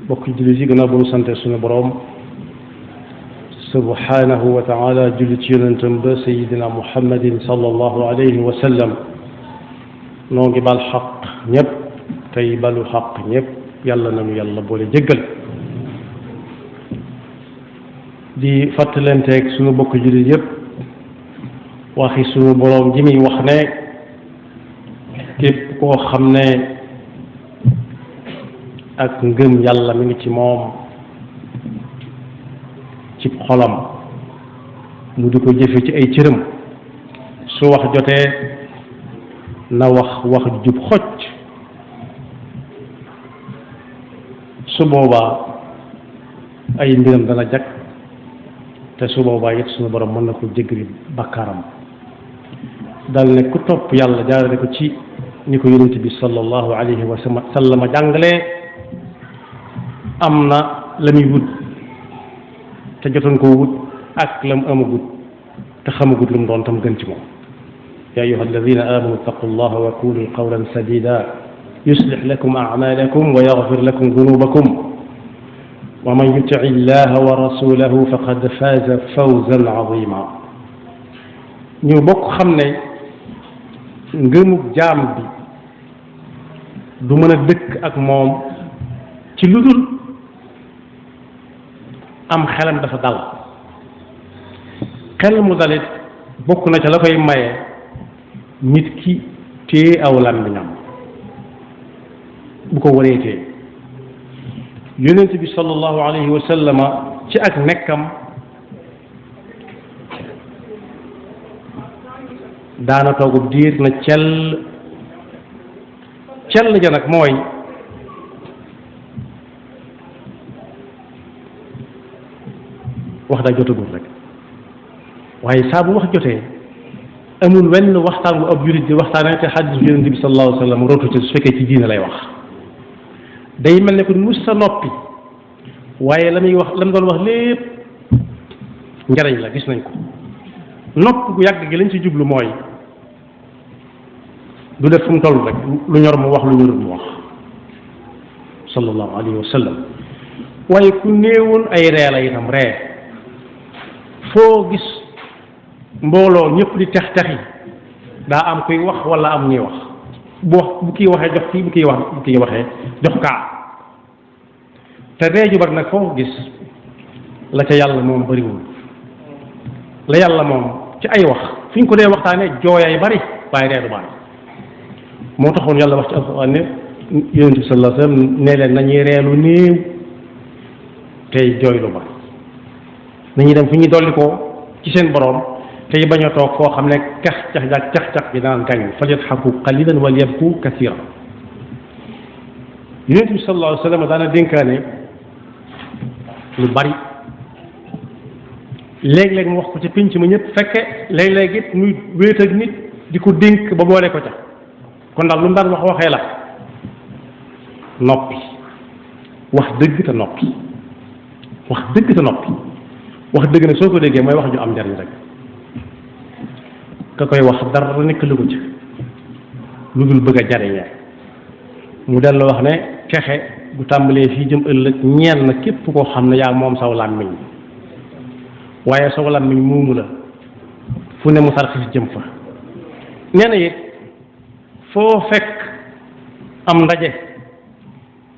bokk jullit yi gannaaw bu ñu sante suñu boroom subhanahu wa taala jullit ci yonentam ba sayidina muhammadin sallallahu alayhi wa sallam noo ngi bal xaq ñëpp tey balu xaq ñëpp yàlla nañu yàlla boole jéggal di fàttalanteeg suñu bokk jullit yëpp waxi suñu boroom ji muy wax ne képp koo xam ne ak ngëm yàlla mi ngi ci moom ci xolam mu di ko jëfe ci ay cëram su wax jotee na wax jub xocc su boobaa ay mbiram dana jag te su boobaa it suñu borom mën na ko jéggali bakkaaram dal ne ku topp yàlla jaarale ko ci ni ko yonent bi sallallahu alayhi wa sallam jàngalee am na la muy wut te jotoon koo wut ak la mu amagut te xamagut lu mu doon tam gën ci moom ya ayuha alladina amanu ittaqu llaha wa qulu qawlan sadida yuslih lakum a'malakum wa yaghfir lakum dhunubakum wa man yuti llaha wa rasulahu faqad faza fawzan azima ñu bokk xam ne ngëmug jaam bi du mën a dëkk ak moom ci lu dul am xelam dafa dal xel mu dalit bokk na ca la koy maye nit ki téye aw làmmiñam bu ko waree téye yonent bi sallallahu alayhi wa sallama ci ak nekkam daana toogub diir na cell ja nag mooy wax daa jotagul rek waaye saa bu wax jotee amul wenn waxtaan bu ab jurit di waxtaanee te xadiis yonent bi sallallahu alayhi wa sallam rotu ci su fekkee ci diine lay wax day mel ne ko mus sa noppi waaye la muy wax la mu doon wax lépp njariñ la gis nañ ko nopp gu yàgg gi lañ ci jublu mooy du def fu mu toll rek lu ñor mu wax lu ñorul mu wax sallallahu alayhi wa sallam waaye ku néewoon ay ree la itam ree foo gis mbooloo ñëpp di tex texi daa am kuy wax wala am ñuy wax bu kii waxee jox kii bu kii waxee jox kaa te ree ju bari nag foo gis la ca yàlla moom bariwul la yàlla moom ci ay wax fi ñu ko dee waxtaanee jooyaay bari waaye ree du bari moo taxoon yàlla wax ci alxuraan ne yonent bi sallallahu alayhi wa sallam ne leen nañuy reelu néew tey jooy lu bari nañuy dem fi ñu dolli ko ci seen borom tey bañ a toog foo xam ne cax bi naan gañ fal yadhaku qalilan wal yabku kathiran yonent bi sallallahu alayhi wa sallam daana dénkaane lu bari léeg-léeg mu wax ko ci pénc ma ñëpp fekke léeg-léeg it muy wéet ak nit di ko dénk ba boole ko ca kon daal lu mu daan waxee la noppi wax dëgg te noppi wax dëgg nag soo ko déggee mooy wax ju am njariñ rek ka koy wax dara nekk lu ko ci lu dul bëgg a jariñee mu dellu wax ne texe bu tàmbalee fii jëm ëllëg ñeel na képp koo xam ne yaa moom saw làmmiñ waaye saw làmmiñ muumu la fu ne mu sarxis jëm fa nee na it foo fekk am ndaje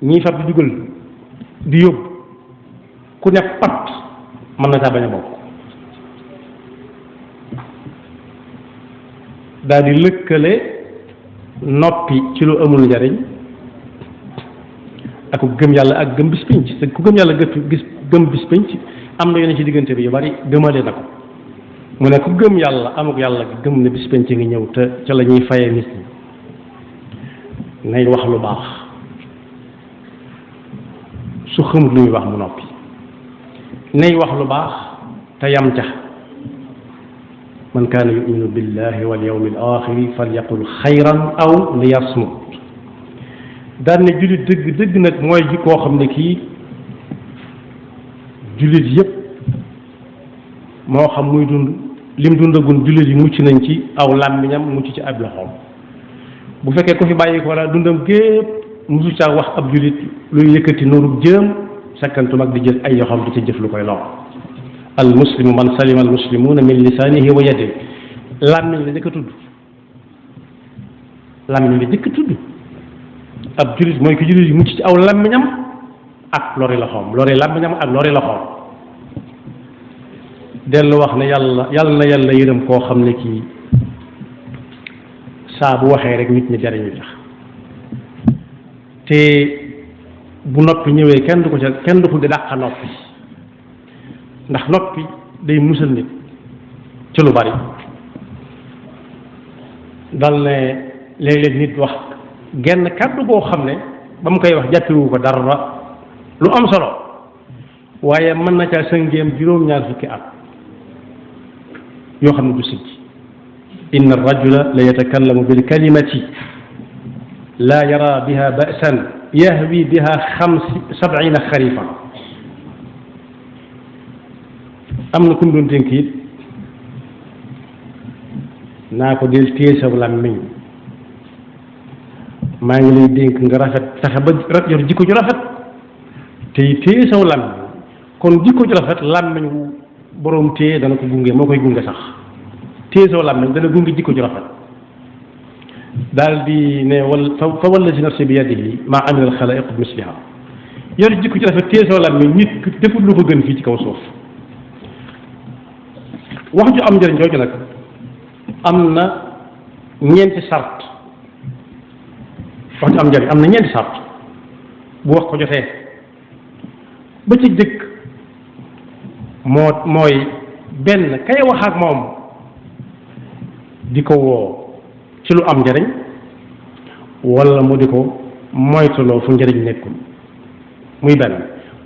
ñii fab di dugal di yóbbu ku ne pat mën na caa bañ a bokk daal di lëkkale noppi ci lu amul njariñ ak ku gëm yàlla ak gëm bis pénc te ku gëm yàlla gëm bis pénc am na yeneen ci diggante bi yu bari gëmale na ko mu ne ku gëm yàlla amuk yàlla gëm ne bis pénc ngi ñëw te ca la ñuy fayee nit ñi nay wax lu baax su xamut lu muy wax mu noppi nay wax lu baax te yam ca man kaana yuminu billahi wal yawmil axiri falyaqul xayran aw liyasmut daan ne jullit dëgg nag mooy ji koo xam ne kii jullit yépp moo xam muy dund lim dundagun jullit yi mucc nañ ci aw làmmiñam mucc ci ab loxoom bu fekkee ko fi bàyyi ko wala dundam gépp musu caa wax ab julit luy yëkkati nuuru jëm sakkantum ak di jël ay yoo xam di ci jëf lu koy lor al muslimu man salima al muslimuna min lisanihi wa yadihi làmmiñ la njëkk a tudd làmmiñ la njëkk a tudd ab julit mooy ki julit yi mucc ci aw làmmiñam ak lori loxoom lori làmmiñam ak lori loxoom dellu wax ne yàlla na yàlla yërëm koo xam ne kii saa bu waxee rek nit ñi jariñu tax te bu noppi ñëwee kenn du ko di dàqa noppi ndax noppi day musal nit ci lu bari dal ne léeg-léeg nit wax genn kàddu boo xam ne ba mu koy wax jàppewu ko dara lu am solo waaye mën na caa sëngeem juróom-ñaar fukki at yoo xam ne du siggi inna ar-rajula la yatakallamu bil kalimati la yara biha ba'san yahwi biha 70 xarifa am na ku mu doon dénk it naa ko del téye sa làmmiñ maa ngi lay dénk nga rafet fexe ba yor jikko ju rafet te téye saw làmmiñ kon jikko ju rafet làmmiñ wu boroom téye dana ko gunge moo koy gunge sax téye saw làmmiñ dana gunge jikko ju rafet daal di ne fa wallazi nafsi bi yadihi maa amila al-xalaa'iqu bi misliha yor jikko ju rafet téye saw làmmiñ nit defut lu ko gën fii ci kaw suuf wax ju am njëriñ jooju nag am na ñeenti sart wax ju am njëriñ am na ñeenti sart bu wax ko jotee ba ci dëkk mooy benn kay wax ak moom di ko woo ci lu am njëriñ wala mu di ko moytuloo fu njëriñ nekkul muy benn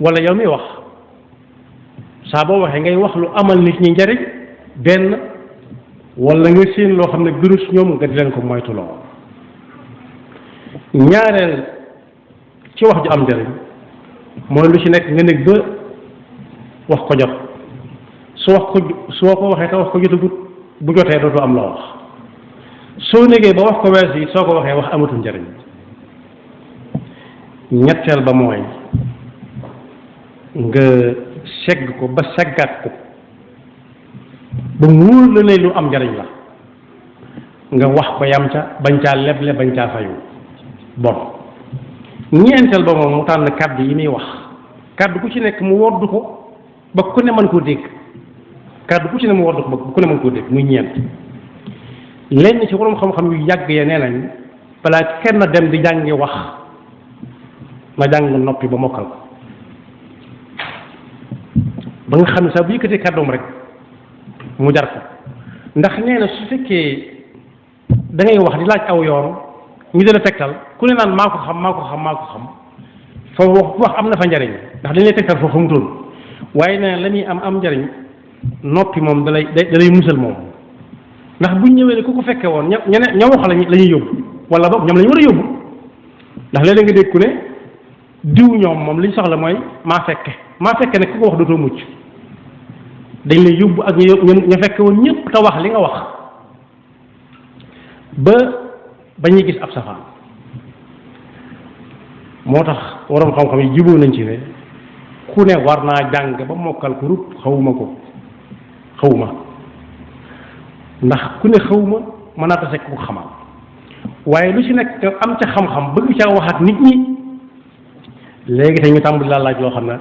wala yow mi wax saa boo waxee ngay wax lu amal nit ñi njëriñ benn wala nga séen loo xam ne gërus ñoom nga di leen ko moytuloo ñaareel ci wax ju am njëriñ mooy lu ci nekk nga nekk ba wax ko jot soo ko waxee te wax ko jotagut bu jotee dootu am loo wax soo négee ba wax ko wees yi soo ko waxee wax amatul njëriñ ñetteel ba mooy nga segg ko ba seggaat ko ba mu wóor la ne lu am njëriñ la nga wax ko yam ca bañ caa leble bañ caa fayu bon ñeenteel ba moom mu tànn kàddu yi muy wax kàddu ku ci nekk mu woddu ko ba ku ne mën koo dégg kàddu ku ci ne mu woddu ko ba ku ne mën koo dégg muy ñeent lenn ci borom xam-xam yu yàgg ya nee nañ balaa kenn dem di jàngi wax na jàng noppi ba mokkal ko ba nga xam ne sax bu yëkkatee kàddoom rek mu jar ko ndax nee na su fekkee da ngay wax di laaj aw yoon ñu dina tegtal ku ne naan maa ko xam foofu wax am na fa njariñ ndax dañ lay tegtal foofu mu toll waaye nee na la muy am njariñ noppi moom dalay musal moom ndax buñ ñëwee ne ku ko fekke woon ña wax la ñuy yóbbu wala boog ñoom la ñu war a yóbbu ndax léeg-léeg nga dégg ku ne diw ñoom moom li ñu soxla mooy maa fekke ne ku ko wax dootoo mucc dañ lay yóbbu ak ña fekke woon ñëpp te wax li nga wax ba ñuy gis ab safaan moo tax waroom xam-xam yi juboo nañ ci ne ku ne war naa jàng ba mokkal ko rut xawma ndax ku ne xawma mën naa tase ku xamal waaye lu ci nekk am ca xam-xam bëgg ca wax ak nit ñi léegi te ñu tàmbali laa laaj loo xam ne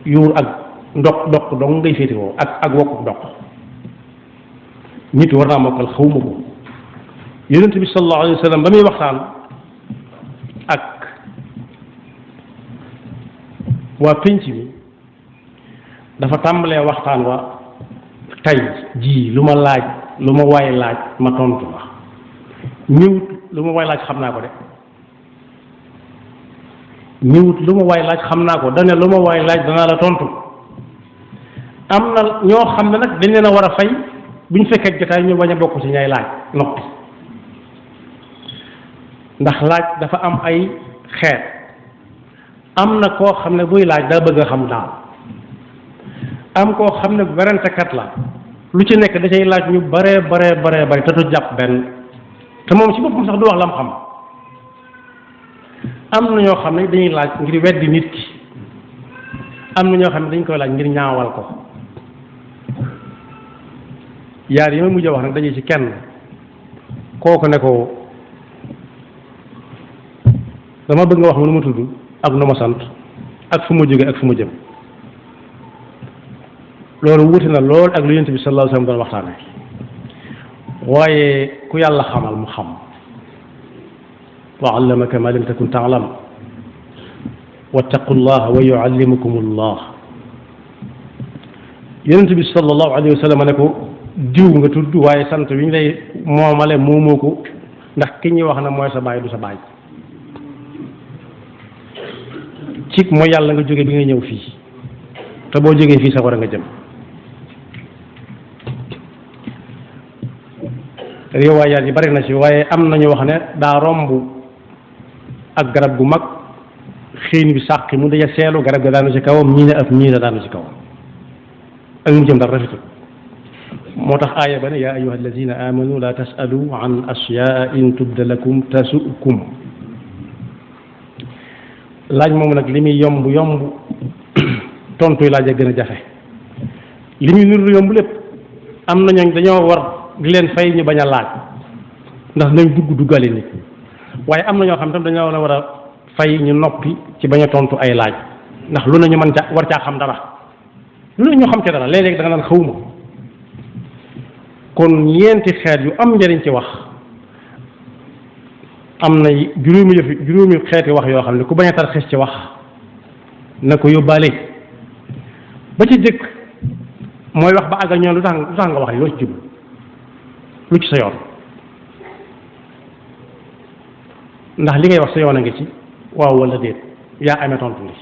yuur ak ndox dong ngay féetewoo ak wokku ndox nit war naa mokkal xawma ko yonent bi sallallahu alayhi wa sallam ba muy waxtaan ak waa pénc mi dafa tàmbalee waxtaan wa tey jii lu ma waay laaj ma tontu la ñëwut lu ma waay laaj xam naa ko de ñëwut lu ma waay laaj xam naa ko dane lu ma waay laaj danaa la tontu am na ñoo xam ne nag dañ leen a war a fay bu ñu fekkee jotaay ñu bañ a bokk ci ñay laaj noppi ndax laaj dafa am ay xeet am na koo xam ne buy laaj daa bëgg a xam daal am koo xam ne werantekat la lu ci nekk da cay laaj ñu bare te du jàpp benn te moom ci boppam sax du wax lam xam am na ñoo xam ne dañuy laaj ngir weddi nit ki am na ñoo xam ne dañ koy laaj ngir ñaawal ko yaar yi ma mujj wax nag dañuy ci kenn kooku ne ko dama bëgg nga wax ma nu ma tudd ak nu ma sant ak fu ma jóge ak fu ma jëm loolu wuti na lool ak lu Yonent bi sallallahu alayhi wa sallam doon waxtaane waaye ku yàlla xamal mu xam wa allamaka ma lam takun ta'lam wattaqu llaha wa yuallimukum llah Yonent bi sallallahu alayhi wa sallam ne ko diw nga tudd waaye sant wi ñu lay moomale moomoo ko ndax ki ñuy wax na mooy sa baay du sa baay ci mooy yàlla nga jóge bi nga ñëw fii te boo jógee fii sa war a nga jëm riwaayaat yi bari na ci waaye am nañu wax ne daa romb ak garab gu mag xiin bi sàqi mu daja seelu garab ga daanu ci kawam ñii ne ab ñii ne daanu ci kawam ak mu jëm dara rafetul moo tax aaya ba ne yaa ayyuha alladina amanu la tasalu an ashyaa in tubda lakum tasukum laaj moom nag li muy yomb yomb tontuy laaj a gën a jafe li muy nuru yomb lépp am na ñooñ dañoo war di leen fay ñu bañ a laaj ndax nañ dugg duggale nit waaye am na ñoo xam tam dañoo war a fay ñu noppi ci bañ a tontu ay laaj ndax lu ne ñu mën ca war caa xam dara lu ne ñu xam ca dara léeg-léeg da nga naan xawma kon ñeenti xeet yu am njëriñ ci wax am na juróomi xeeti wax yoo xam ne ku bañ a tar xis ci wax na ko yóbbaale ba ci jëkk mooy wax ba àggal ñoom lu tax nga wax loo ci jublu lu ci sa yoon ndax li ngay wax sa yoon a ngi ci waaw wala déet yaa amee tontu li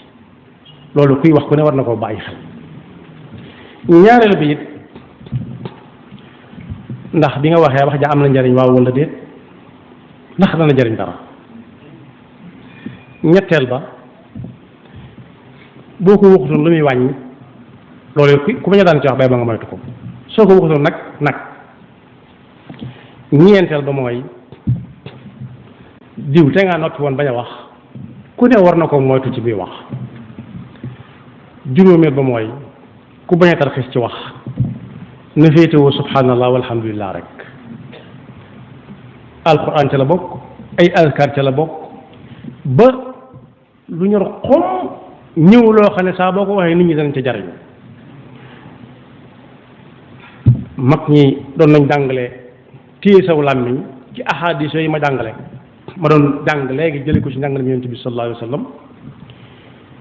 loolu kuy wax ku ne war na koo bàyyi xel ñaareel bi it ndax bi nga waxee wax ja am na njariñ waaw wala déet ndax dana jariñ dara ñetteel ba boo ko waxutoon lu muy wàññi loolu ku bañ a daan ci wax bay ba nga moytu ko soo ko waxutoon nag ñeenteel ba mooy diw te ngaa noppi woon bañ a wax ku ne war na ko moytu ci biy wax juróomeel ba mooy ku bañ a tarxis ci wax na féetewoo subhanallah walhamdulillah rek alquran ca la bokk ay azkar ca la bokk ba lu ñor xom ñëw loo xam ne saa boo ko waxee nit ñi danañ ca jariñu mag ñi doon nañ jàngale téye saw làmmiñ ci ahadis yi ma jàngale ma doon jàng léegi jële ko ci njàngale mi yonent bi sallallahu alayhi wa sallam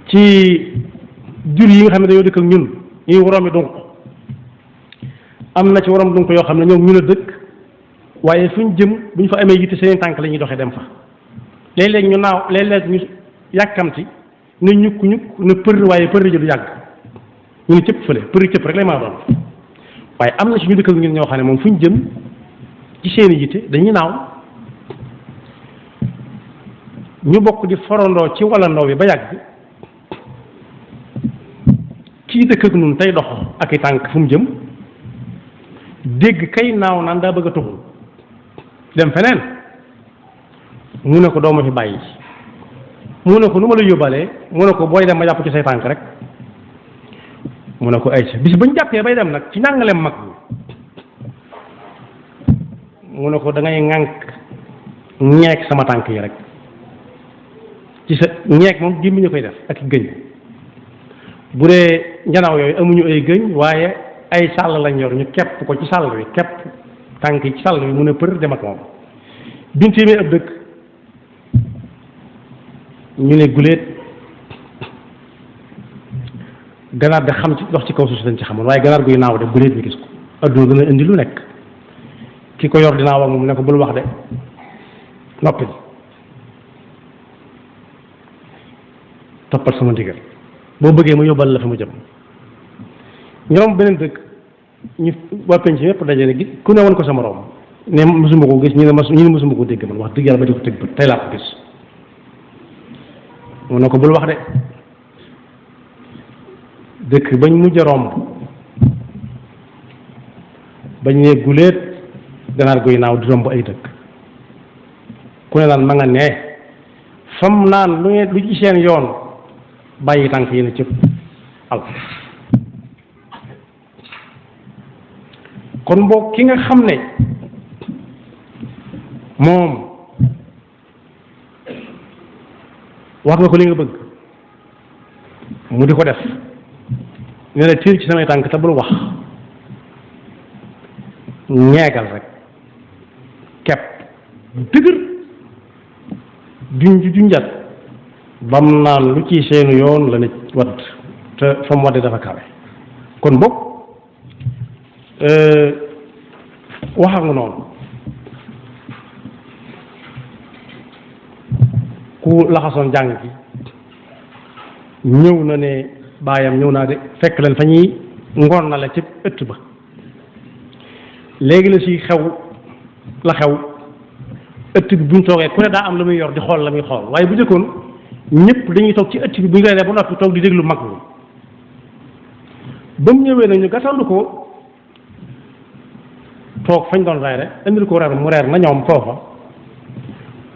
ci jur yi nga xam ne dañoo dëkk ak ñun ñuy woroomi donc am na ci waroom donc yoo xam ne ñoom ñu a dëkk waaye fuñ jëm bu ñu fa amee yitte seen tànk la ñuy doxee dem fa léeg-léeg ñu naaw léeg-léeg ñu yàkkamti ne ñukk ne për waaye për ji du yàgg ñu ne cëpp fële për cëpp rek lay maa doon waaye am na ci ñu dëkk ak ñun ñoo xam ne moom fuñ jëm ci seen i yitte dañuy naaw ñu bokk di forandoo ci walandoo bi ba yàgg kii dëkk ak ñun tey dox ak i tànk fu mu jëm dégg kay naaw naan daa bëgg a tuxu dem feneen mu ne ko doo ma fi bàyyi mu ne ko nu ma la yóbbalee mu ne ko booy dem ma jàpp ci say tànk rek mu ne ko ay bis bañ jàppee bay dem nag ci njàngaleem mag mu ne ko da ngay ŋànk ñeek sama tànk yi rek ci sa ñeek moom gémmiñ koy def ak gëñ bu dee njanaaw yooyu amuñu ay gëñ waaye ay sàll lañ yor ñu kepp ko ci sàll bi kepp tànk yi ci sàll bi mu ne për dem ak moom biñ téemee ab dëkk ñu ne guléet ganaar de xam ci dox ci kaw suuf si dañ ci xamoon waaye ganaar guy naaw de guléet ñu gis ko adduna dana indi lu nekk ki ko yor dinaa wax moom ne ko bul wax de noppi toppal sama ndigal boo bëggee ma yóbbal la fa mu jëm ñoom beneen dëkk ñu waa penc yépp daje ne gis ku ne woon ko sama morom ne mosuma ko gis ñu ne mosuma ko dégg man wax dëgg yàlla ba di ko tëgg bët tey laa ko gis mu ne ko bul wax de dëkk bañ mujj a romb bañ ne guléet ganaar guy naaw di romb ay dëkk ku ne naan ma nga ne fam naan lu ci seen yoon bàyyi tànk yi ne cëpp al kon boog ki nga xam ne moom wax nga ko li nga bëgg mu di ko def ne la tiir ci samay tànk te bul wax ñeegal rek kepp dëgër junjat bam naan lu ci seenu yoon la ne wadd te fa mu wadde dafa kawe kon boog waxa nga noonu ku laxasoon jàng gi ñëw na ne baayam ñëw naa de fekk leen fa ñuy ngoon na la ci ëtt ba léegi la si xew la xew ëtt bi buñ toogee ku ne daa am la muy yor di xool la muy xool waaye bu njëkkoon ñëpp dañuy toog ci ëtt bi bu ñu reeree ba noppi toog di déglu mag ñi ba mu ñëwee nag ñu gàttandu ko toog fañ doon reere indil ko reer mu reer na ñoom foofa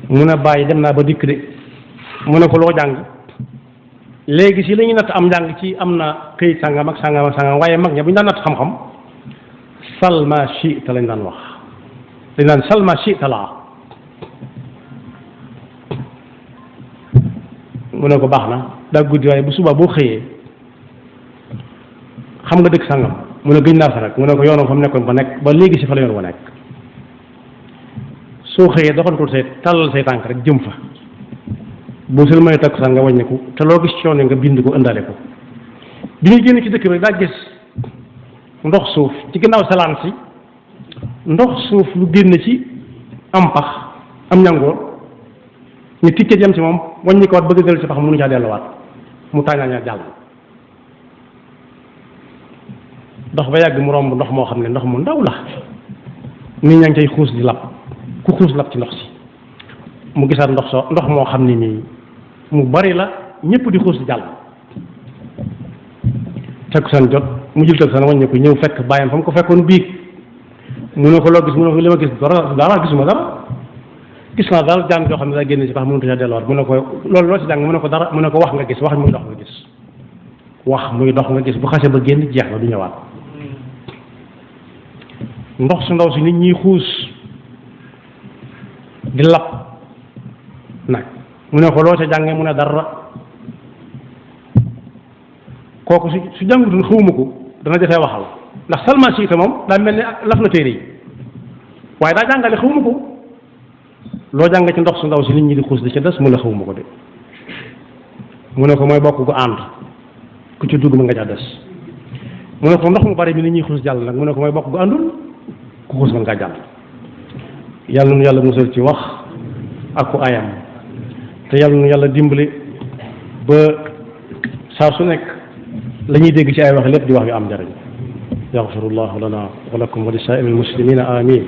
mu ne bàyyi dem naa ba dikk de mu ne ko loo jàng léegi si la ñuy natt am njàng ci am na këyit sàngam ak sàngam ak sàngam waaye mag ña bu ñu daan natt xam-xam salma chita lañ daan wax dañ daan salma chita laa mu ne ko baax na daa guddi waaye bu subaa boo xëyee xam nga dëkk sàngam mu ne gëñ naa fa rek mu ne ko yoonam fa mu nekkoon ba nekk ba léegi si fa la yoon wa nekk soo xëyee doxantul say tàllal say tànk rek jëm fa boo sel may takk sax nga wàññiku te loo gis ci yoon nga bind ko ëndale ko bi ñuy génn ci dëkk bi daa gis ndox suuf ci gannaaw salaan si ndox suuf lu génn ci am pax am ñangoor ñu tikkee jëm ci moom wàññi ko waat bëgg dellu ci pax mënu caa delluwaat mu tàññaa jàll ndox ba yàgg mu romb ndox moo xam ne ndox mu ndaw la nit ñaa ngi cay xuus di lab ku xuus lab ci ndox si mu gisaat ndox moo xam ne nii mu bari la ñëpp di xuus di jàll takkusaan jot mu jël takkusaan wàññi ko ñëw fekk bàyyam fa mu ko fekkoon biig mu ne ko loo gis mu ne ko li ma gis dara gisuma dara gis naa daal jaan joo xam ne daa génn ci pax mënut a delluwaat mu ne ko loolu loo ci jàng mu ne ko dara mu ne ko wax nga gis wax muy dox nga gis wax muy dox nga gis bu xasee ba génn jeex na du ñëwaat ndox su ndaw si nit ñi xuus di lap nag mu ne ko loo ca jàngee mu ne dara kooku su jàngutul xawma ko dana jafee waxal ndax salma siita moom daa mel ni laf na téere yi waaye daa jàngale xawma ko loo jàng ci ndox su ndaw si nit ñi di xuus di ca des mu ne xawma ko de mu ne ko mooy bokk gu ànd ku ci dugg ma nga ca des mu ne ko ndox mu bari bi nit ñuy xuus jàll nag mu ne ko mooy bokk gu àndul ku xuus ma nga jàll yàlla nu yàlla musal ci wax ak ku ayam te yàlla nu yàlla dimbali ba saa su nekk la ñuy dégg ci ay wax lépp di wax yu am njariñ yaxfirullahu lana wa lakum wa li saa'iril muslimina amin